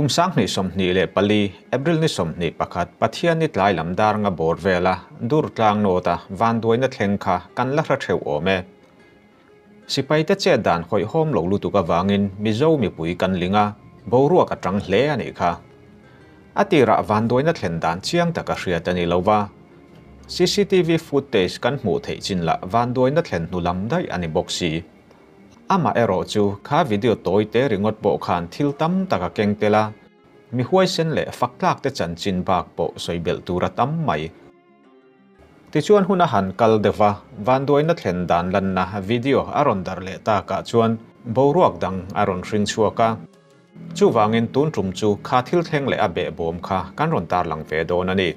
Kum 2024, April ni 21, Pathianni tlai lam dar nga bawr vela Durtlang North-a vanduaina thleng kha kan la hre theuh awm e. Sipaite chet dan hawihhawm lo lutuk avangin Mizo mipui kan ling a, boruak a tang hle a nih kha. A tirah vanduaina thlen dan chiang taka hriat a ni lo va, CCTV footage kan hmuh theih chin lah vanduaina thlen hnu lam daih a ni bawk si. Amah erawh chu kha video tawi te ringawt pawh khan thil tam tak a keng tel a, mi huaisen leh fak tlak te chanchin bak pawh sawi belh tur a tam mai. Tichuan hun a han kal deuh va, vanduaina thlen dan lanna video a rawn darh leh takah chuan boruak dang a rawn hring chhuak a. Chuvangin tun tum chu kha thil thleng leh a behbawm kha kan rawn tarlang ve dawn a ni.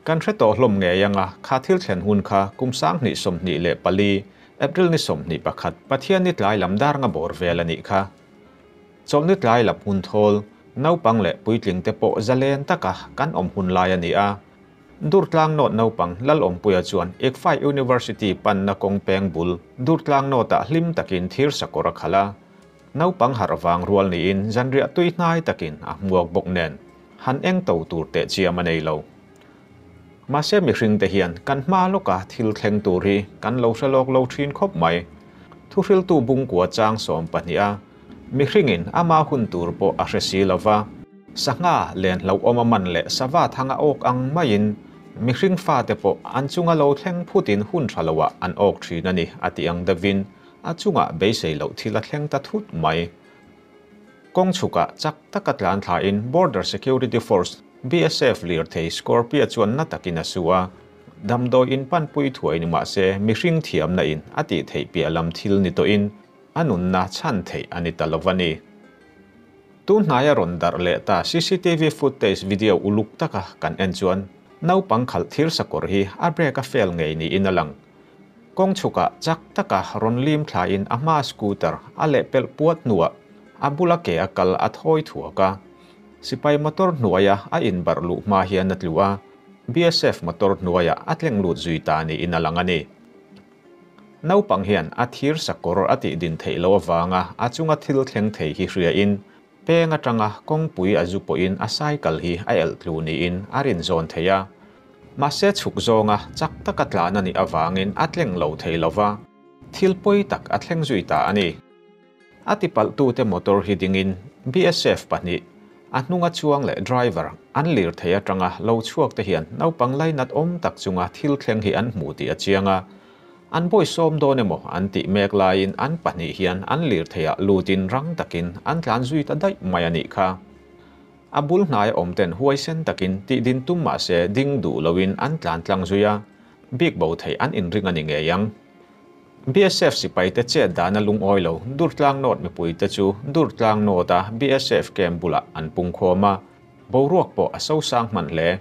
Kan hre tawh hlawm ngei anga kha thil thlen hun kha kum 2024, April ni 21, Pathianni tlai lam dar nga bawr vel a nih kha. Chawlhni tlai lam hun thawl, naupang leh puitling te pawh zalen taka kan awm hun lai a ni a. Durtlang North naupang Lalawmpuia chuan ICFAI University panna kawng peng bul Durtlang North-ah hlim takin thir sakawr a khalh a. Naupang harh vang rual niin zanriah tui hnai takin a hmuak bawk nen han eng to tur teh chiam a nei lo. Mahse mihring te hian kan hma lawka thil thleng tur hi kan lo hre lawk lo thin khawp mai. Thuhriltu bungkua chang 12 a, mihringin ama hun tur pawh a hre si lova, sangha len hlauhawm a man leh sava thanga awk ang maiin mihring fate pawh an chunga lo thleng phutin hun tha loah an awk thin a ni a ti ang deuhin a chungah beisei loh thil a thleng ta thut mai. Kawng chhukah chak taka tlan thlain Border Security Force, BSF, lirthei Scorpio chuan na takin a su a, damdawi in panpui thuai ni mah se mihring thiamna in a tih theih piah lam thil ni tawhin a nunna chhan theih a ni ta lo a ni. Tun hnaia rawn darh leh ta CCTV footage video uluk taka kan en chuan naupang khalh thir sakawr hi a brake a fail ngei niin a lang. Kawng chhukah chak taka rawn lim thlain a hma scooter a lehpelh puat hnuah a bula ke a kal a thawi thuak a. Sipai motor hnuaia a inbarh luh hma hian a tlu a, BSF motor hnuaiah a tleng lut zui ta niin a lang a ni. Naupang hian a thir sakawr a tih din theih loh avanga a chunga thil thleng thei hi hriain peng atanga kawngpui a zu pawhin a cycle hi a elh tlu niin a rin zawn thei a. Mahse chhuk zawnga chak taka tlan a nih avangin a tleng lo thei lova, thil pawi tak a thleng zui ta a ni. A tipalhtute motor hi dingin BSF pahnih, a hnunga chuang leh driver an lir thei atanga lo chhuak te hian naupang lainat awm tak chunga thil thleng hi an hmu tih a chiang a. An bawi sawm dawn emaw an tih mek laiin an pahnih hian an lir theiah lutin rang takin an tlan zui ta daih mai a nih kha. A bul hnaia awm ten huaisen takin tih din tum mah se ding duh loin an tlan tlang zui a, bik bo theih an inring a ni ngei ang. BSF sipaite chet dana lungawi lo Durtlang North mipuite chu Durtlang North-a BSF camp bulah an pung khawm a, boruak pawh a sosang hman hle.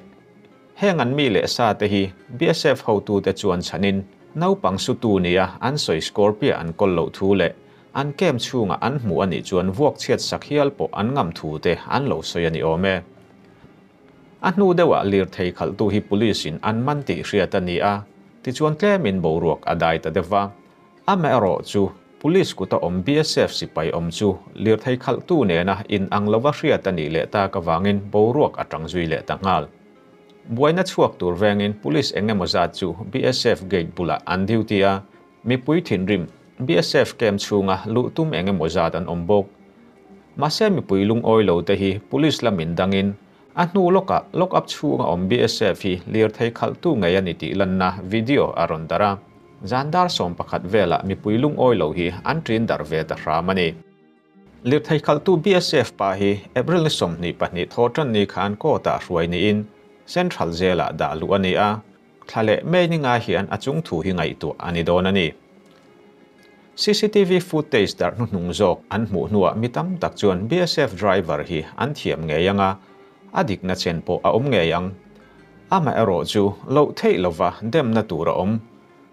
Heng an mi leh sa te hi BSF hotute chuan chhanin naupang sutu nia an sawi Scorpio an kawl loh thu leh an camp chhungah an hmuh a nih chuan vuak chhiat sak hial pawh an ngam thu te an lo sawi a ni awm e. A hnu deuhah lirthei khalhtu hi police in an man tih hriat a ni a, tichuan tlemin boruak a dai ta deuh va. Amaherawh chu police kuta awm BSF sipai awm chu lirthei khalhtu nena in ang lova hriat a nih leh tak avangin boruak a tang zui leh ta nghal. Buaina chhuak tur vengin police eng emaw zat chu BSF gate bulah an duty a, mipui thinrim BSF camp chhunga luh tum eng emaw zat an awm bawk. Mahse mipui lungawi lo te hi police lamin dangin a hnu lawkah lock up chhunga awm BSF hi lirthei khalhtu ngei a ni tih lanna video a rawn darh a. Zan dar 11 velah mipui lungawi lo hi an ṭin darh ve ta hram a ni. Lirthei khalhtu BSF pa hi April ni 22 thaw ṭan ni khan court-ah hruai niin Central Jail-ah dah luh a ni a, thla leh May ni nga hian a chung thu hi ngaihtuah a ni dawn a ni. CCTV footage darh hnuhnung zawk an hmuh hnuah mi tam tak chuan BSF driver hi an thiam ngei anga, a dikna chen pawh a awm ngei ang. Amaherawh chu loh theih lova demna tur a awm.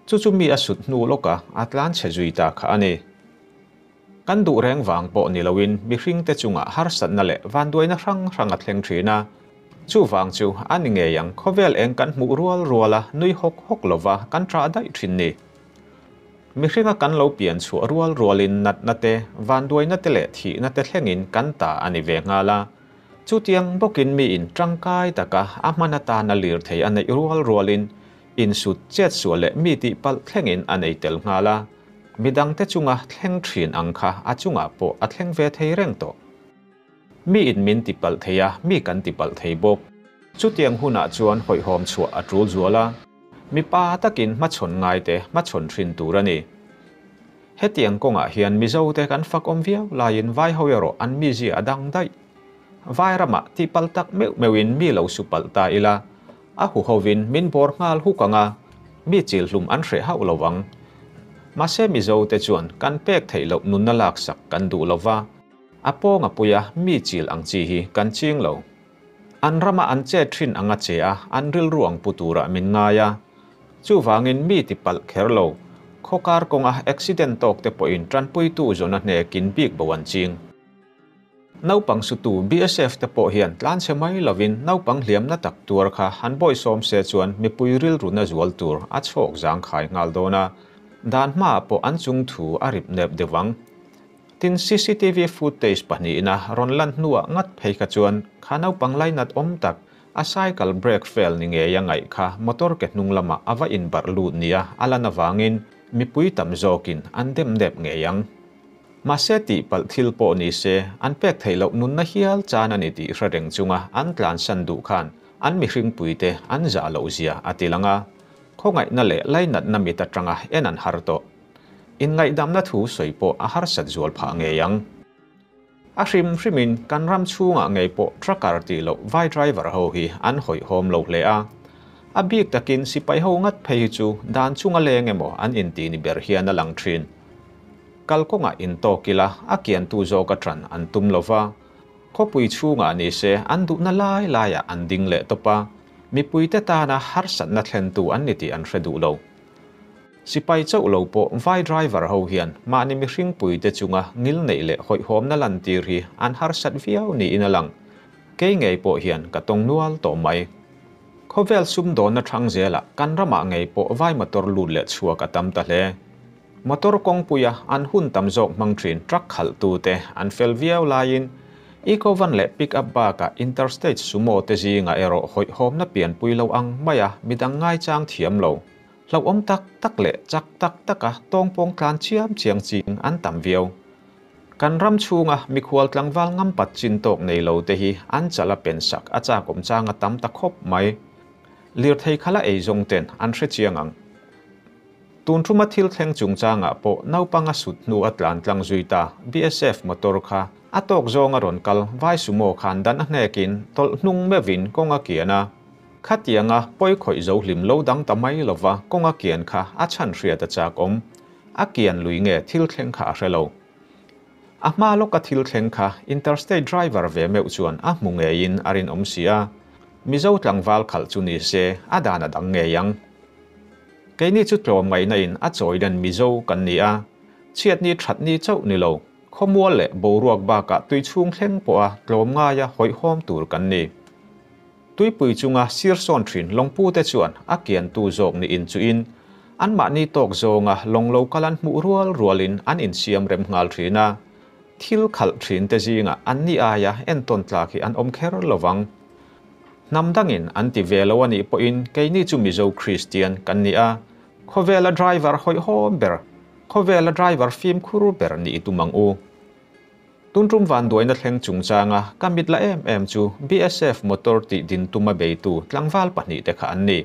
Chu chu mi a sut hnu lawka a tlan chhe zui ta kha a ni. Kan duh reng vang pawh ni loin mihring te chungah harsatna leh vanduaina hrang hrang a thleng thin a. Chu vang chu a ni ngei ang khawvel eng kan hmuh rual ruala nui hawk hawk lova kan ṭah daih thin ni. Mihringa kan lo pian chhuah rual rualin natna te, vanduaina te leh thihna te thlengin kan ta a ni ve nghal a. Chutiang bawkin miin tangkai taka a hman atana lirthei a neih rual rualin insut chetsual leh mi tihpalh thlengin a nei tel nghal a. Midangte chunga thleng thin ang kha a chungah pawh a thleng ve thei reng tawh. Miin min tipalh thei a, mi kan tipalh thei bawk. Chutiang hunah chuan hawihhawm chhuah a tul zual a, mipa takin hmachhawn ngaite hmachhawn thin tur a ni. Hetiang kawngah hian Mizote kan fakawm viau laiin vaiho erawh an mizia a dang daih. Vai ramah tihpalh tak meuh meuhin mi lo su palh ta ila, a huhovin min bawr nghal huk ang a, mi chilhlum an hreh hauh lo ang. Mahse Mizote chuan kan pek theih loh nunna laksak kan duh lo va, a pawng a pui a, mi chil ang chi hi kan ching lo. An rama an chet thin ang a che a, an rilru ang pu turah min ngai a. Chuvangin mi ti palh kher lo, khawkar kawnga accident tawk te pawhin tanpuitu zawna hnekin bik bo an ching. Naupang sutu BSF te pawh hian tlanchhe mai lovin naupang hliamna tak tuar kha han bawihsawm se chuan mipui rilruna zual tur a chhawk zangkhai nghal dawn a, dan hmaah pawh an chung thu a rip nep deuh ang. Tin, cctv footage pahnihna rawn lan hnuah ngat phei kha chuan kha naupang lainat awm tak, a cycle brake fail ni ngei a ngaih kha motor ke hnung lamah a va inbarh lut nia a lan avangin mipui tam zawkin an dem nep ngei ang. Mahse tihpalh thil pawh ni se, an pek theih loh nunna hial chan a ni tih hre reng chunga an tlansan duh khan an mihringpuite an zah loh zia a ti lang a, khawngaihna leh lainatna mit atanga en an har tawh. Inngaihdamna thu sawi pawh a harsat zual phah ngei ang. A hrim hrimin kan ram chhungah ngei pawh trucker tih loh vai driver ho hi an hawihhawm lo hle a. A bik takin sipai ho ngat phei hi chu dan chunga leng emaw an inti ni ber hian a lang thin. Kalkawngah intawk ila a kiantu zawk a ṭan an tum lo va, khawpui chhungah ni se an duhna lai laiah an ding leh tawp a, mipuite tana harsatna thlentu an ni tih an hre duh lo. Sipai chauh lo pawh vai driver ho hian mahni mihringpuite chunga ngil neih leh hawihhawmna lantir hi an harsat viau niin a lang. Kei ngei pawh hian ka tawng nual tawh mai. Khawvel sumdawnna thang zelah kan ramah ngei pawh vai motor lut leh chhuak a tam ta hle. Motor kawngpuia an hun tam zawk hmang thin truck khalhtute an fel viau laiin Eco van leh pick up bakah interstate sumo te zingah erawh hawihhawmna pianpui lo ang maia midang ngaichang thiam lo. Hlauhawm tak tak leh chak tak taka tawngpawng tlan chiam chiang ching an tam viau. Kan ram chhunga mikhual tlangval ngampat chin tawk nei lo te hi an chal a pen sak a chakawm chang a tam ta khawp mai. Lirthei khala ei zawng ten an hre chiang ang. Tun thuma thil thleng chungchangah pawh naupanga sut hnu a tlan tlang zui ta BSF motor kha a tawk zawng a rawn kal vai sumo khan dan a hnekin tawlh hnung meuhin kawng a kian a. Khatianga pawi khawih zo hlim lo dang ta mai lova kawng a kian kha a chhan hriat a chak awm. A kian lui nge thil thleng kha a hre lo. A hma lawka thil thleng kha interstate driver ve meuh chuan a hmu ngeiin a rinawm si a. Mizo tlangval khalh chu ni se a dan a dang ngei ang. Keini chu tlawm ngaihna in a chawi len Mizo kan ni a, chhiatni thatni chauh ni lo, khawmual leh boruak bakah tui chhung thleng pawha tlawm ngaia hawihhawm tur kan ni. Tuipui chunga sir sawn thin lawngpute chuan a kiantu zawk ni inchuhin anmahni tawk zawnga lawng lo kal an hmuh rual rualin an insiam rem nghal thin a. Thil khalh thinte zingah anni aia entawn tlak hi an awm kher lovang. Hnam dangin an ti ve lo a nih pawhin keini chu Mizo Kristian kan ni a, khawvela driver hawihhawm ber, khawvela driver fimkhur ber nih i tum ang u. Tun tum vanduaina thleng chungchanga ka mit la em em chu BSF motor tih din tuma beitu tlangval pahnihte kha an ni.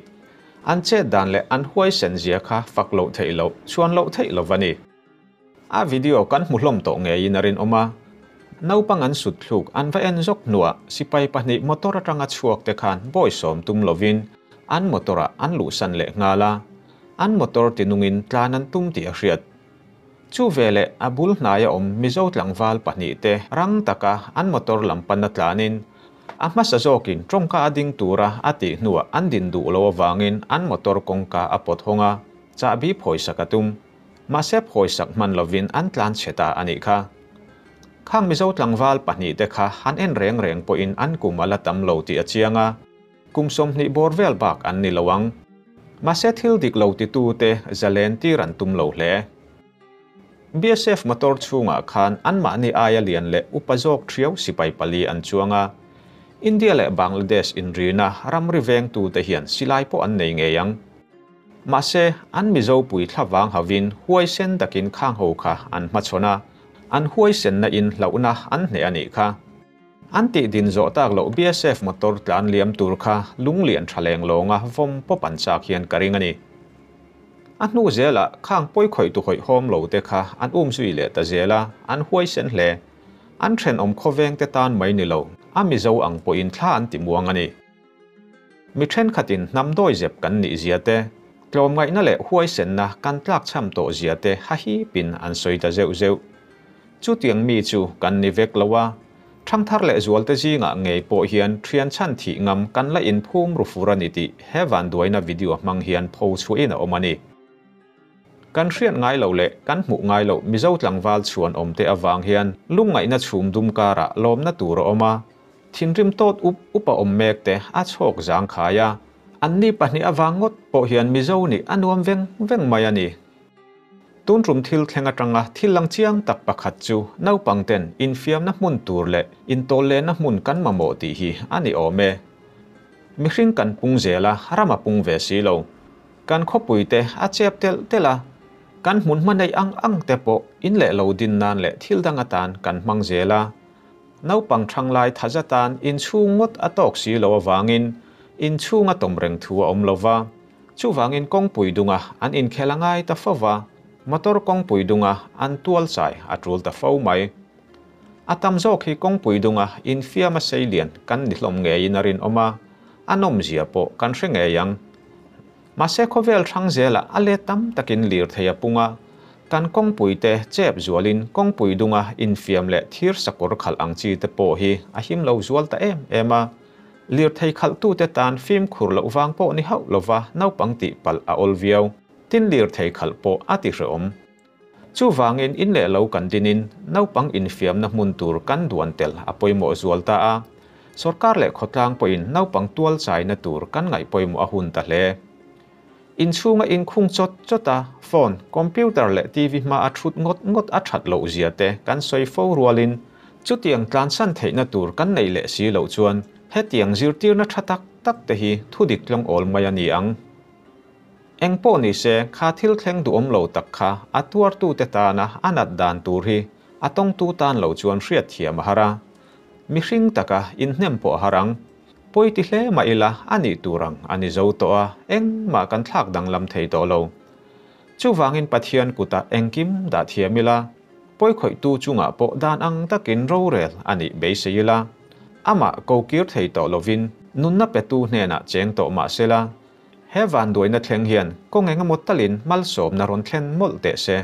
An chet dan leh an huaisen zia kha fak loh theih loh, chhuan loh theih lo va ni. A video kan hmu hlawm tawh ngeiin a rinawm a. Naupang an sut thluk an va en zawk hnuah sipai pahnih motor atanga chhuak te khan bawisawm tum lovin an motor ah an luhsan leh nghal a. An motor tinungin tlan an tum tih a hriat. Chu veleh a bul hnaia awm Mizo tlangval pahnihte rang taka an motor lam pana tlanin a hmasa zawkin tawngka a ding tura a tih hnuah an din duh lo avangin an motor kawngka a pawt hawng a, chahbi phawisak a tum. Mahse phawisak hman lovin an tlan chhe ta a nih kha. Khang Mizo tlangval pahnihte kha han en reng reng pawhin an kum a la tam lo tih a chiang a. Kum 20 bawr vel bak an ni lo ang. Mahse thil dik lo titute zalen tir an tum lo hle. BSF motor chhungah khan anmahni aia lian leh upa zawk thiau sipai pali an chuang a. India leh Bangladesh inrina ramri vengtute hian silai pawh an nei ngei ang. Mahse, an Mizo pui thlavang hauhin huaisen takin khang ho kha an hmachhawn a, an huaisenna in hlauhna an hneh a nih kha. An tih din zawh tak loh BSF motor tlan liam tur kha lunglian tha leng lawnga vawm pawp an chak hian ka ring a ni. A hnu zelah khang pawi khawih tu hawihhawm lo te kha an um zui leh ta zel a, an huaisen hle. An thenawm khawveng te tan mai ni lo, a Mizo ang pawhin thla an ti muang a ni. Mi thenkhatin hnam dawizep kan nih zia te, tlawmngaihna leh huaisenna kan tlakchham tawh zia te hahipin an sawi ta zeuh zeuh. Chutiang mi chu kan ni vek lo a, thangthar leh zualte zingah ngei pawh hian thian chhan thih ngam kan la inphum ru fur a ni tih he vanduaina video hmang hian pho chhuahin a awm a ni. Kan hriat ngai loh leh kan hmuh ngai loh Mizo tlangval chhuan awmte avang hian lungngaihna chhum dum karah lawmna tur a awm a, Thinrim tawt up up a awm mek te a chhawk zang khai a, anni pahnih avang ngawt pawh hian Mizo nih a nuam veng veng mai a ni. Tun tum thil thleng atanga thil lang chiang tak pakhat chu naupang ten infiamna hmun tur leh intawllenna hmun kan mamawh tih hi a ni awm e. Mihring kan pung zel a, ram a pung ve si lo. Kan khawpui te a chep telh telh a, kan hmun hma neih ang ang te pawh in leh lo din nan leh thil dang atan kan hmang zel a. Naupang thanglai tha zatan inchhung ngawt a tawk si lo avangin inchhung a tawm reng thu a awm lo va. Chuvangin kawngpui dunga an inkhel a ngai ta fo va, motor kawngpui dunga an tual chai a tul ta fo mai. A tam zawk hi kawngpui dunga infiam a seilian kan ni hlawm ngeiin a rinawm a, a nawmzia pawh kan hre ngei ang. Mahse khawvel hrang zelah a let tam takin lirthei a pung a, kan kawngpui te chep zualin kawngpui dunga infiam leh thir sakawr khalh ang chi te pawh hi a him lo zual ta em em a. Lirthei khalhtute tan fimkhur loh vang pawh ni hauh lova naupang tih palh a awl viau. Tin lirthei khalh pawh a ti hrehawm. Chuvangin in leh lo kan dinin naupang infiamna hmun tur kan duan tel a pawimawh zual ta a, sorkar leh khawtlang pawhin naupang tual chaina tur kan ngaih pawimawh a hun ta hle. Inchhunga inkhung chawt chawt a, phone, computer leh TV hma a thut ngawt ngawt a that loh zia te kan sawi fo rualin chutiang tlansan theihna tur kan neih leh si loh chuan hetiang zirtirna tha tak tak te hi thudik tlawng awl mai a ni ang. Eng pawh ni se, kha thil thleng duhawm lo tak kha a tuartute tana a nat dan tur hi a tawngtu tan lo chuan hriatthiam a har a. Mihring taka inhnem pawh a har ang. Pawi ti hle mah ila a nih tur ang a ni zo tawh a, engmah kan thlak danglam thei tawh lo. Chuvangin Pathian kutah engkim dah thiam ila, pawi khawihtu chungah pawh dan ang takin rorel a nih beisei ila, amah kokir thei tawh lovin nunna petu hnenah cheng tawh mah sela, He vanduaina thleng hian kawng engemaw talin malsawmna rawn thlen mawlh teh se.